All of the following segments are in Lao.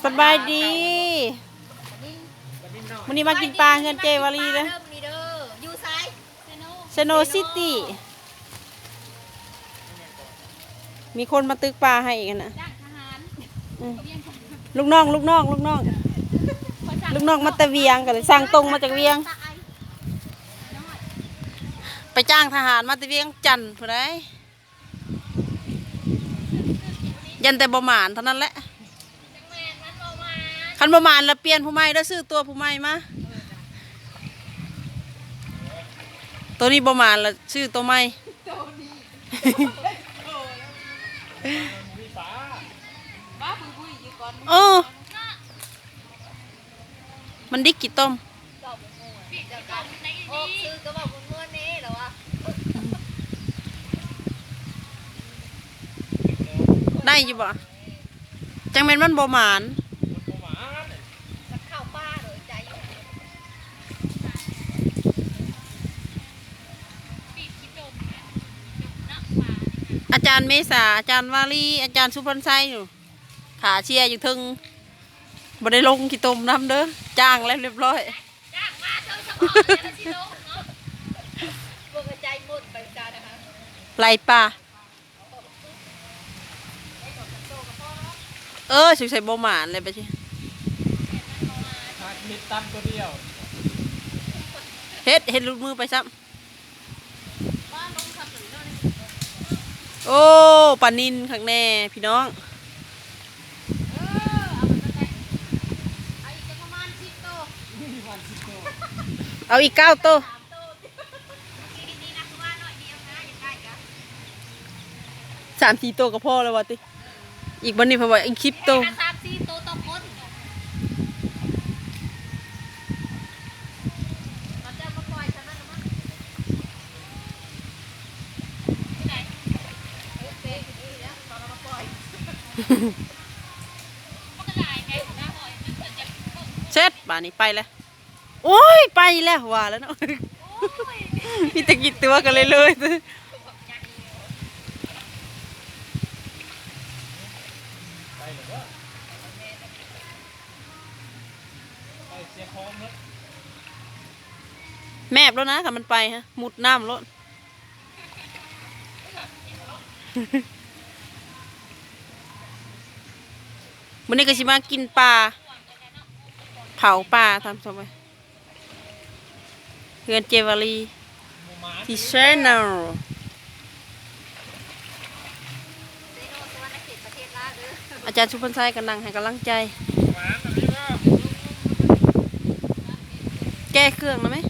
ສະບາຍດີ ມື້ນີ້ມາກິນປາເຮືອນເຈວາລີເດີ ຢູ່ໃສ? ເຊໂນຊິຕີ ມີຄົນມາຕຶກປາໃຫ້ອີກຫັ້ນນະ. ອືມ ລູກນ້ອງ ລູກນ້ອງ ລູກນ້ອງ ລູກນ້ອງມາແຕ່ວຽງ ກໍເລີຍສັ່ງຕົງມາຈາກວຽງ ໄປຈ້າງທະຫານມາແຕ່ວຽງຈັນພຸ້ນໃດ. ຢ້ານແຕ່ບໍ່ໝານເທົ່ານັ້ນແຫຼະ. ຄັນບໍ່ໝານລະປ່ຽນຜູ້ໃໝ່ເດີ ຊື້ຕົວຜູ້ໃໝ່ມາ. ໂຕນີ້ບໍ່ໝານລະຊື້ໂຕໃໝ່. ເອີ ມັນດິກຂີ້ຕົມ. ໄດ້ຢູ່ບໍ່? ຈັ່ງແມ່ນມັນບໍ່ໝານ. ອາຈານເມສາ, ອາຈານວາລີ, ອາຈານສຸພັນໄຊຢູ່ ຖ້າເຊຍຢູ່ເທິງ. ບໍ່ໄດ້ລົງຂີ້ຕົມນຳເດີ ຈ້າງແລ້ວຮຽບຮ້ອຍ. ຈ້າງມາເທີສະເພາະແລ້ວຊິລົງເນາະ ບໍ່ເຂົ້າໃຈໝົດໄປຈ້ານະຄະ ໄລ່ປາ. ເອີ ສົງໄສບໍ່ໝານແລ້ວບາດນີ້ ເຮັດຕຳຕົວດຽວ ເຮັດ ເຮັດຫຼຸດມືໄປຊ້ຳ. ໂອ້ ປານິນຄັກແນ່ພີ່ນ້ອງ ເອົາອີກເກົ້າໂຕ ສາມສີ່ໂຕກໍພໍແລ້ວວ່າຕິ. ອີກບໍ່ນີ້ເພິ່ນວ່າອີກສິບໂຕ ສາມສີ່ໂຕຕໍ່ຄົນ ເຂົາເຈົ້າມາປ່ອຍຊະນັ້ນລະມັ້ງ ທີ່ໃດ ເອີ ເປັນອີກແລ້ວ ເຂົາເອົາມາປ່ອຍ ມັນກໍຫຼາຍໄງ ເສັດບາດນີ້ໄປແລ້ວ. ໂອ້ຍ ໄປແລ້ວວ່າແລ້ວເນາະ ມີແຕ່ກີ່ຕົວກໍເລີຍເລີຍ ແມບໂລດນະ ຄັນມັນໄປຮະ ມຸດນ້ຳໂລດ. ມື້ນີ້ກໍຊິມາກິນປາ ເຜົາປາ ທ່ານຜູ້ຊົມເອີຍ ເຮືອນເຈວາລີ ທີ່ Channel ອາຈານສຸພັນໄຊກໍນັ່ງໃຫ້ກຳລັງໃຈ ແກ້ເຄື່ອງນະແມະ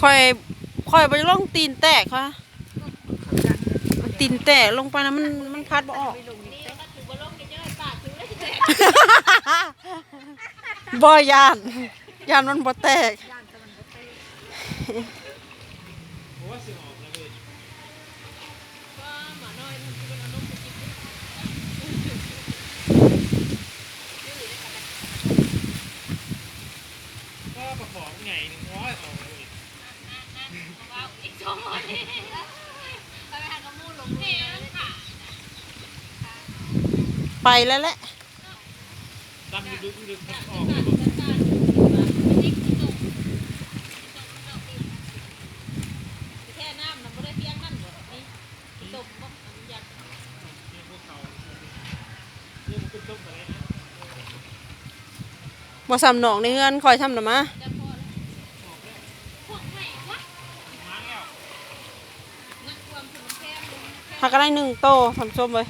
ຂ້ອຍ ຂ້ອຍບໍ່ຢາກລົງ ຕີນແຕກ ຂ້ອຍ ຕີນແຕກລົງໄປນະ ມັນ ມັນພັດບໍ່ອອກ ບໍ່ຢ້ານ ຢ້ານມັນບໍ່ແຕກ. ໄປແລ້ວແຫຼະ ແຊ່ນ້ຳນະ ບໍ່ໄດ້ປ່ຽນນັ້ນບໍ່ ນີ້ ຕົ້ມບໍ່ ອັນນີ້ ບໍ່ສ່ຳໜອງໃນເຮືອນຂ້ອຍຊ້ຳນະມາ ຫາກະໄດ້ໜຶ່ງໂຕ ທ່ານຜູ້ຊົມເອີຍ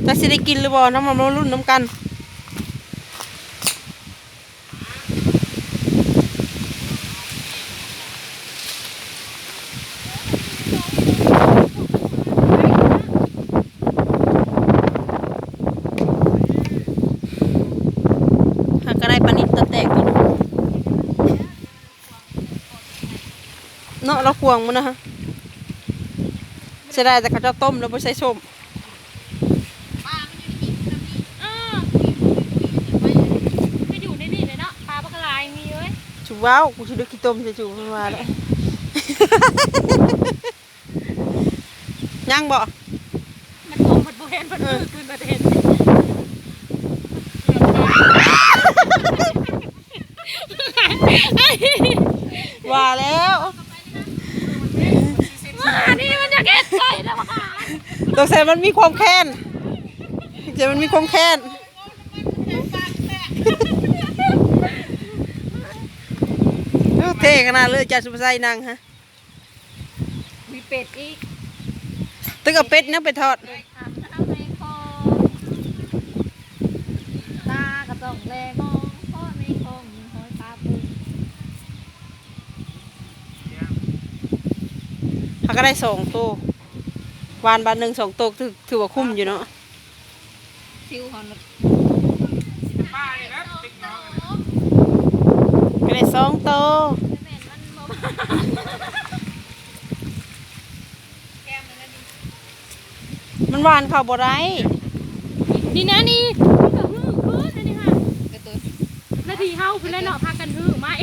ຈັກຊິໄດ້ກິນຫຼືບໍ່ ນຳມາລຸ້ນນຳກັນ. ຫາກະໄດ້ປານິນຕາແຕກຕົວໜຶ່ງເນາະ ລາວຂວາງມັນນະ ເສຍດາຍແຕ່ເຂົາເຈົ້າຕົ້ມແລ້ວບໍ່ໃສ່ສົ້ມ. ປາມັນຢູ່ໃນຫີນນຳນີ້ ເອີ ມັນຢູ່ໃນນີ້ເລີຍເນາະ ປາບັກຫຼາຍມີເວີຍ ສູເວົ້າ ກູຊິດຶກຂີ້ຕົມໃສ່ສູ ມັນວ່າແຫຼະ ຍັງບໍ່ ມັນຕົມ ມັນບໍ່ເຫັນ ມັນ ເອີ ຄືນມາເຫັນ ວ່າແລ້ວ ວ່ານີ້ມັນຢາກເຮັດໃສ່ແລ້ວວ່າ ສົງໄສມັນມີຄວາມແຄ້ນ ສົງໄສມັນມີຄວາມແຄ້ນ ໂອ້ ເທ່ຂະໜາດເລີຍ ຈານສຸພາໄຊນັ່ງຮະ. ມີເປັດອີກ ຕຶກເອົາເປັດຍັງໄປທອດ ເປັດອາບນ້ຳໃນຄອງ ຕາກໍຕ້ອງແລມອງ ເພາະໃນຄອງມີຫອຍປາປຶກ ເຮົາກໍໄດ້ສອງໂຕ ຫວ່ານບາດໜຶ່ງສອງໂຕ ຖື ຖືວ່າຄຸ້ມຢູ່ເນາະ. ຊິວເຮົານະ ກໍໄດ້ສອງໂຕ ມັນຫວ່ານເຂົ້າບໍ່ໄດ້ ນີ້ນະນີ້ ມັນກໍຮື້ຄືນອັນນີ້ຫັ້ນ ແລ້ວທີ່ເຮົາພຸ້ນແຫຼະເນາະ ພາກັນຮື້ໄມ້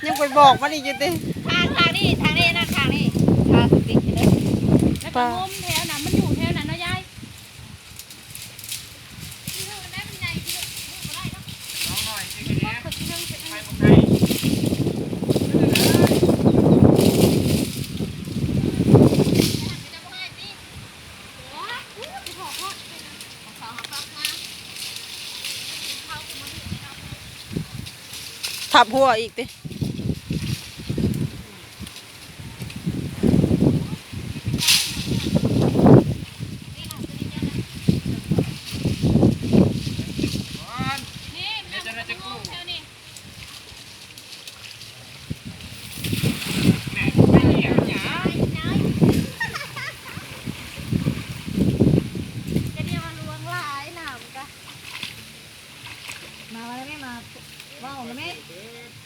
ຍັງໄປບອກມັນອີກຢູ່ຕິ ທາງ ທາງນີ້ ທາງນີ້ ນັ້ນທາງນີ້ ທາງຕິດຢູ່ເດີ ແລ້ວກໍງົມແຖວນັ້ນ ມັນຢູ່ແຖວນັ້ນເນາະຍາຍ. ທັບຫົວອີກຕິ. ມາ ມາແລ້ວແມ່ ມາ ເວົ້າແລ້ວແມ່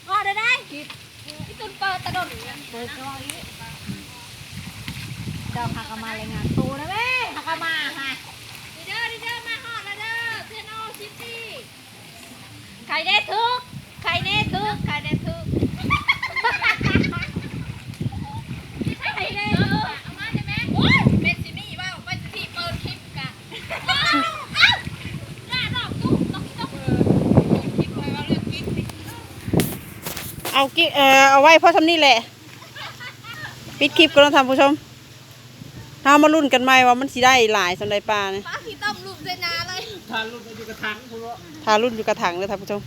ເວົ້າໄດ້ ກິບ ອີຕຸນເປີດຕະດົນ ເປີດກະເວົ້າອີກ ເຈົ້າຫາກະມາລາຍງານໂຕນະແມ່ ຫາກະມາຫາ ເດີ ເດີ ມາຮອດແລ້ວເດີ ເທໂນຊິຕີ ໃຄແດ່ຖືກ ໃຄແດ່ຖືກ ໃຄແດ່ຖືກ ໃຄແດ່ຖືກ ເອົາມາໄດ້ແມ່ ໂອ້ຍ ແມ່ຊິມີເວົ້າ ໄປຊິເປີດຄລິບ ເອົາກິ ເອີ ເອົາໄວ້ພໍສ່ຳນີ້ແຫຼະ ປິດຄລິບກ່ອນເນາະທ່ານຜູ້ຊົມ ເຮົາມາລຸ້ນກັນໃໝ່ວ່າມັນຊິໄດ້ຫຼາຍສ່ຳໃດປານີ້ ປາຂີ້ຕົມຫຼຸບໃສ່ໜ້າເລີຍ ຖ້າລຸ້ນຢູ່ກະຖັງພຸ້ນເນາະ ຖ້າລຸ້ນຢູ່ກະຖັງເດີທ່ານຜູ້ຊົມ.